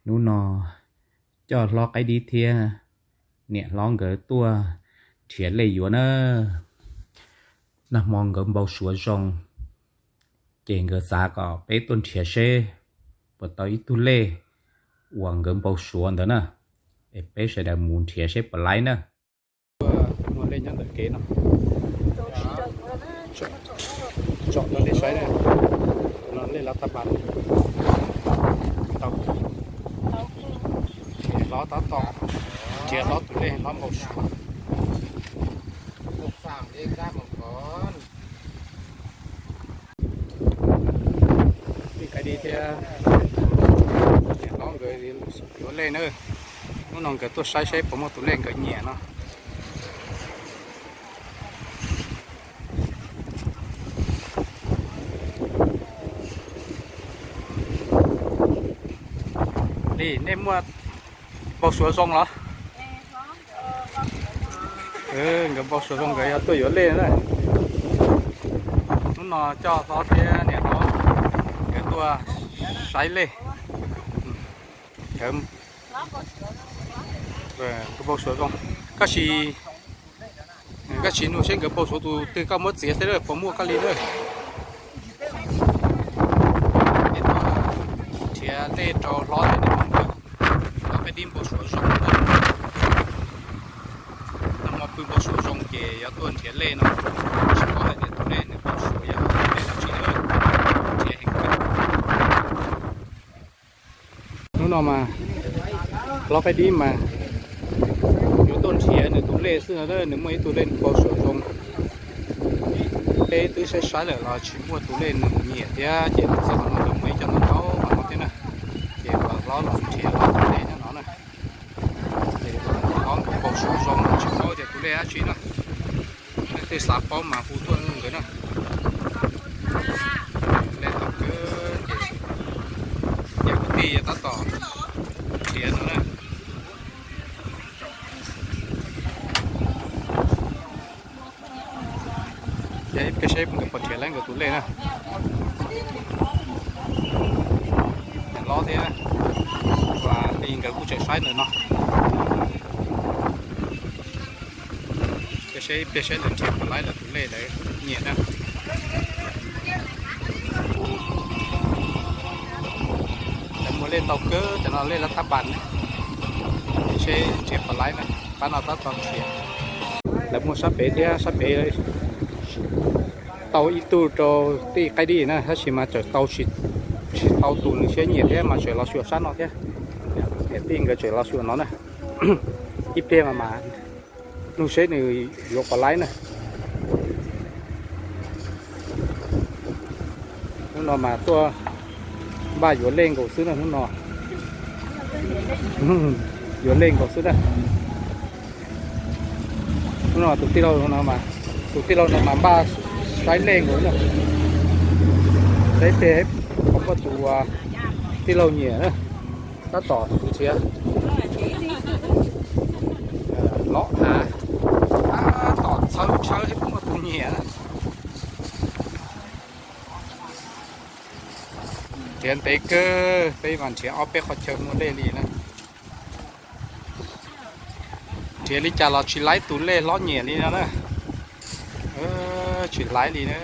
Hnub no coj hlob Qaib Dib thiab niam hlob nkawd tuaj nrhiav lej yuav na. Nag hmo nkawd npau suav zoo, ces nkawd xav kom peb tuaj nrhiav seb puas tau ib tug lej uas nkawd npau suav ntawd na. Es peb sawv daws mus nrhiav seb puas laib na. Muaj lej nyob ntawm kev no. Tsom rau nej saib na. Tus no lej lav thaj pas tau. Hlob tab tom nrhiav hlob tus lej hlob npau suav. Tij Qaib Dib thiab niam hlob nkawd yuav lej na. Hnub no nkawd tuaj saib seb puas muaj tus lej nkawd nyiam no. Li nej muaj npau suav zoo los? Nkawd npau suav zoo nkawd yog tuaj yuav lej na. Hnub no coj hlob thiab niam hlob nkawd tuaj saib lej. Nkawd npau suav zoo. Koj sim, koj sim nug seb nkawd npau suav tus twg koj muab txiav thiab puas muaj koj li na. Nrhiav lej rau hlob thiab niam hlob nkawd. Hlob Qaib Dib npau suav zoo. Nag hmo pw npau suav zoo ces yuav tuaj nrhiav lej no. Tsis paub hais tias tus lej nws npau suav yog lej dab tsi na. Nrhiav heev kawg. Hnub no mas hlob Qaib Dib mas yuav tuaj nrhiav nws tus lej xwb no, nws muaj ib tug lej nws npau suav zoo. Peb twb saib saib lawm los tsis muaj tus lej nws nyiam thiab ces los txog qhov no los muaj ib co ntau ntau qhov no thiab na. Ces uas hlob los nrhiav hlob tus lej nyob no na. Ces hlob npau suav zoo tsis paub tias tus lej dab tsi na. Leej twg xav paub mas hu tuaj nug nkawd na. Lej tau kawg ces niam kwv tij tab tom nrhiav no na. Ces peb saib nkawd puas nrhiav laib nkawd tus lej na. Niam hlob thiab uas li nkawd kuj tseem saib ntawm no. Peb saib, peb saib lawv nrhiav puas laib lawv tus lej lawv nyiam na. Lawv muaj lej ntau kawg, cov no lej lav thaj npas na. Seb nrhiav puas laib na, pab no tab tom nrhiav. Lawv muaj sab pem thiab, sab pem tau ib tug rau tij Qaib Dib na, tab sis mas tseem tau tsis tau tus nws siab nyiam thiab mas tseem los xyuas sab no thiab. Niam tij nkawd tseem los xyuas no na. Ib pliag mas mas nug seb nws yuav puas laib na. Hnub no mas tuaj npaj yuav lej nkaus xwb na hnub no. Yuav lej nkaus xwb na. Hnub no tus tij laug no mas, tus tij laug no mas npaj saib lej nkaus na. Saib peg, puas muaj tus tij laug nyiam na. Tab tom nrhiav los av, tab tom txhawb tshawb seb puas muaj tus nyiam na. Nrhiav ntev kawg, peb mas nrhiav ob peb qhov chaw muaj lej li na. Nrhiav li cas los tsis laib tus lej hlob nyiam li no na. Tsis laib li na.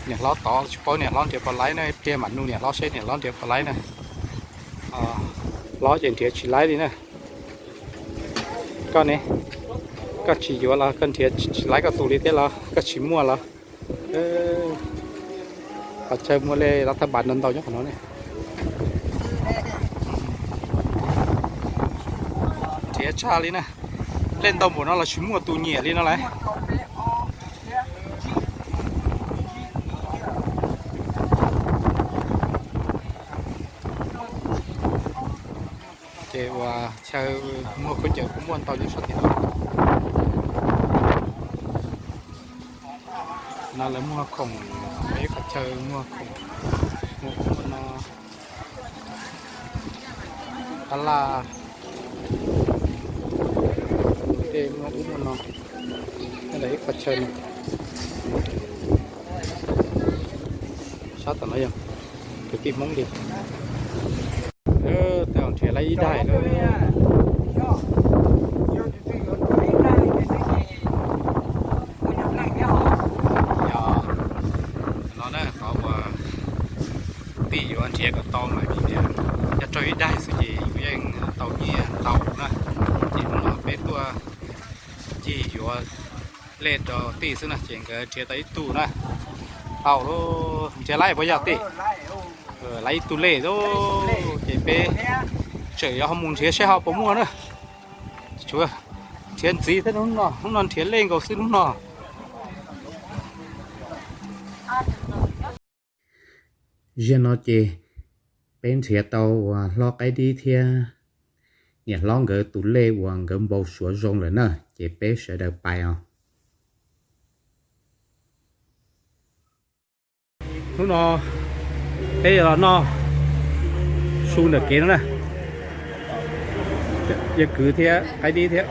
Niam hlob tod tsis paub niam hlob nrhiav puas laib na, ib pliag mam nug niam hlob seb niam hlob nrhiav puas laib na. Hlob ces nrhiav tsis laib li na. Koj ne, koj tsis yuav los koj nrhiav tsis laib koj tus li thiab los koj tsis muaj los? Qhov chaw muaj lej lav thaj npas ntau ntau nyob qhov no ne. Nrhiav tshaj li na, lej ntau npaum no los tsis muaj tus nyiam li no lawm. Ces uas chaw muag khaub ncaws kuj muaj ntau nyob sab tim no. No lawv muag khoom, ib qhov chaw muag khoom, muag ub muag no, tab laj, tej muag ub muag no, ntawm ib qhov chaw no. Sab tom no yog Kwv tij Hmoob li. Tau nrhiav laib ib daim lawm. Yog no na, qhov uas tij yuav nrhiav kom tau mas vim tias nyob raug ib daim xwb ces yus yeej tau nyiaj ntau na. Ces hnub no peb tuaj ncig yuav lej rau tij xwb na, ces nkawd nrhiav tau ib tug na. Tau lawm, nrhiav laib puas yog tij? Laib ib tug lej lawm, ces peb tseem yuav ho mus nrhiav seb ho puas muaj na. Tsuav nrhiav ntxiv thiab, hnub no nrhiav lej nkaus xwb hnub no. Zaum no ces peb nrhiav tau uas hlob Qaib Dib thiab niam hlob nkawd tus lej uas nkawd npau suav zoo lawm na, ces peb sawv daws pais os. Hnub no peb yuav los noj su ntawm kev no na, yawg kwv thiab Qaib Dib thiab.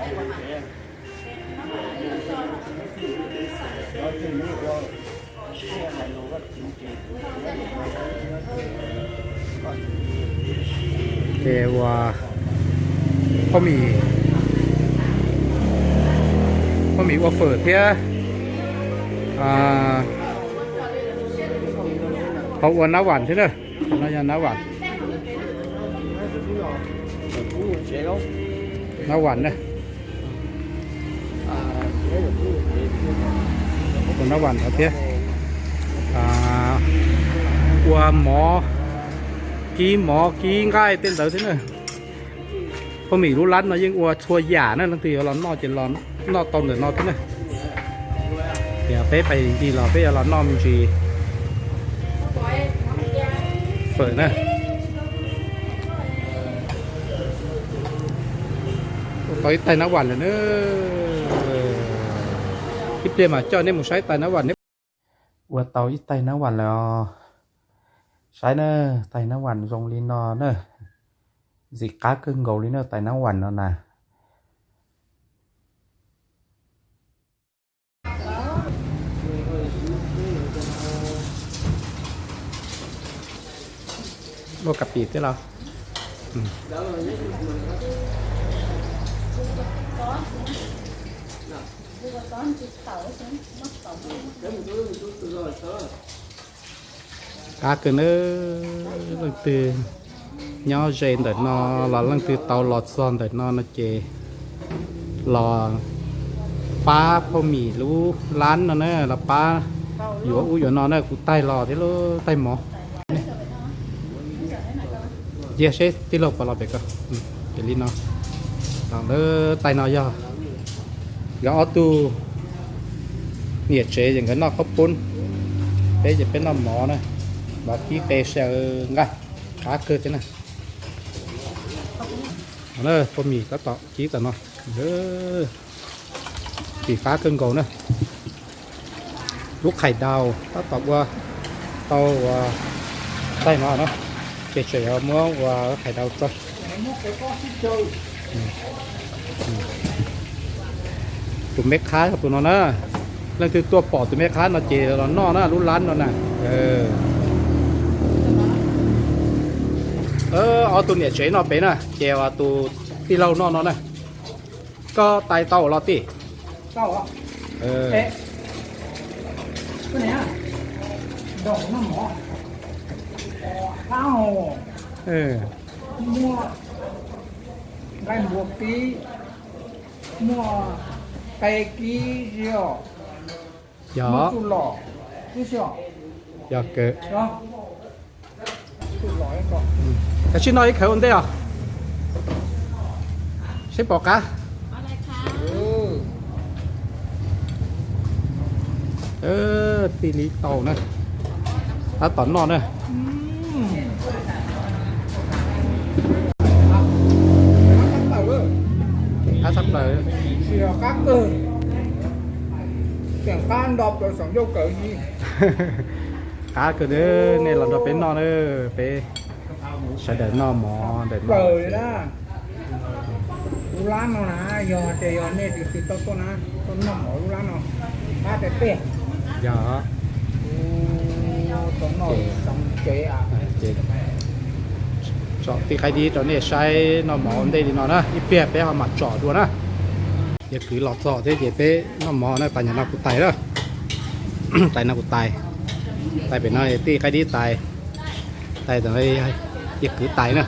Ces ua phaj mis, phaj mis ua fawm thiab ho ua nab vam thiab na. No yog nab vam, nab vam na. Ua nab vam no thiab ua mov, kib mov kib nqaij tej ntawd thiab na. Phaj mis lub lab no yeej ua txhua yam na, leej twg yuav los noj ces los noj tau ntawm no thiab na. Ces peb pais ncig los peb yuav los noj me ntsis fawm na. Ua tau ib tais nab vam lawm na. Ib pliag mas coj nej mus saib tais nab vam neb. Ua tau ib tais nab vam lawm os. Saib na, tais nab vam zoo li no na. Ntxim qab kawg nkaus li na, tais nab vam no na. Muaj kas pis thiab los? Qab kawg nawb, leej twg nyob ze ntawm no los leej twg tau los txog ntawm no no ces los pab phaj mis lub lab no na, los pab yuav ub yuav no na, kuv taig los thiab lub taig mov. Cia seb tij laug puas los pem ko. Ces li no, lawv taig no yog nkawd ob tug niam tsev ces nkawd noj qhaub poob, peb ces peb noj mov na, mov kib qe saw nqaij, qab kawg thiab na. Phaj mis tab tom kib tam no, tsis qab kawg nkaus na. Lub qhais daus tab tom ua tau ua taig no na, ces tseem yuav muab ua qhais daus tso. Tus me qhab yog tus no na, leej twg tuaj pom tus me qhab no ces los noj na, lub lab no na. Ob tug niam tsev noj pem na, ces tus tij laug noj no na. Koj tais tau los tij? Muaj nqaij npua kib, muaj qe kib, yog, yog kawg. Kav tsij noj ib khawv ua ntej os, seb pom qab. Tij li tau na, tab tom noj na. Qab tshaj plaws. Qab kawg, nej los nrog peb noj na, peb sawv daws noj mov ntawm no. Lub lab no na, yog tias yog nej tus twg tau tuaj na, tuaj noj mov lub lab no, qab tiag tiag. Yog. Ces, ces tsom tij qaib dib rau nej saib noj mov ua ntej li no na, ib pliag peb ho mam tsom dua na. Yawg kwv los txog thiab ces peb noj mov na, tais nyuam no kuv tais na. Tais no kuv tais, tais pem no tij qaib dib tais, tais yawg kwv tais na.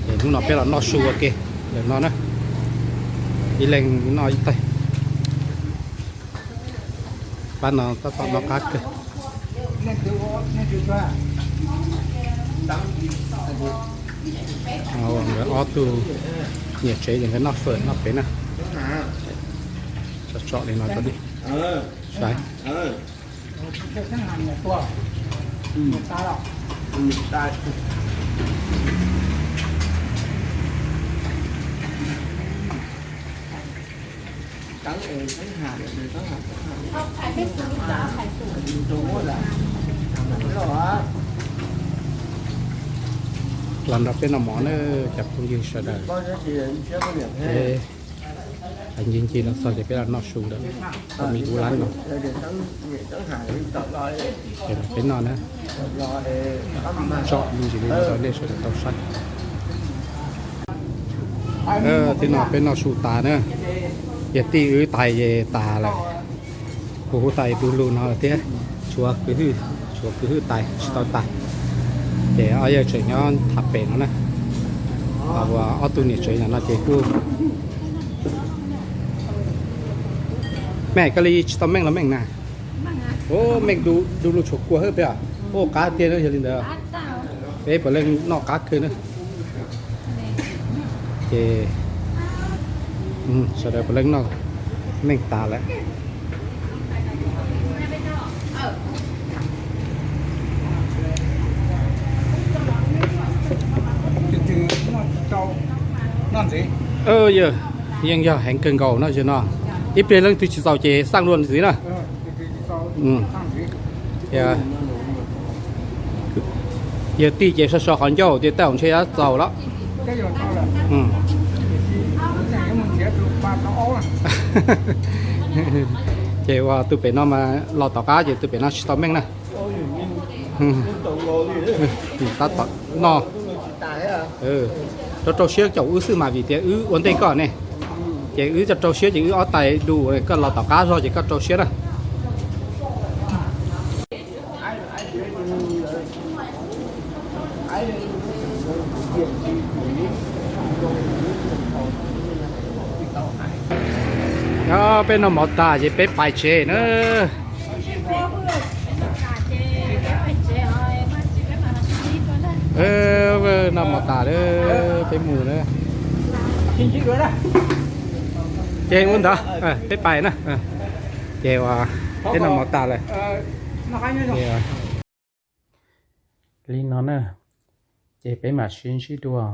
Ces hnub no peb los noj su ua ke ntawm no na, ib leeg noj ib tais. Pab no tab tom noj qab kawg. Nkawd ob tug niam tsev ces nkawd noj fawm noj pem na. Tsom tsom li no rau nej saib. Los nrog peb noj mov na cov phooj ywg sawv daws. Ncig ncig los txog ces peb los noj su ntawm me dub lab no. Ces peb noj na, tsom me ntsis li no rau nej sawv daws tau saib. Tib no peb noj su tas na, yawg tij wb tais es tas lawm. Kuv hu tais du lug no thiab, tshuav kwv hwj, tshuav kwv hwj tais tsis tau tas. Ces ob yawg tseem nyob tham pem no na. Uas ob tug niam tsev no ces kuj, me koj li tsis tau meej los meej na. Meej du lug tshuav kua hwj peb os. Ua qab tiag na, yog li ntawd peb puav leej noj qab kawg na. Ces sawv daws puav leej noj meej tas lawm. Yog, yeej yog heev kawg nkaus no, no ib pliag leej twg tsis txaus ces xaj dua ntxiv na. Yawg tij ces so so qhov ncauj tias tej zaum ntshe yuav txaus lawm. Ces uas tus pem no mas los tom qab ces tus pem no tsis tau meej na. Tab tom noj rau rau siab caum wb xwb mas vim tias wb ua ntej koj ne. Ces wb rau rau siab ces wb ob tais du, koj los tom qab zog ces koj rau siab na. Peb noj mov tas ces peb pais tsev na. Noj mov tas lawm, peb mus na. Ces ua ntawd, peb pais na. Ces peb noj mov tas lawm. Li no na, ces peb mam sib ntsib dua.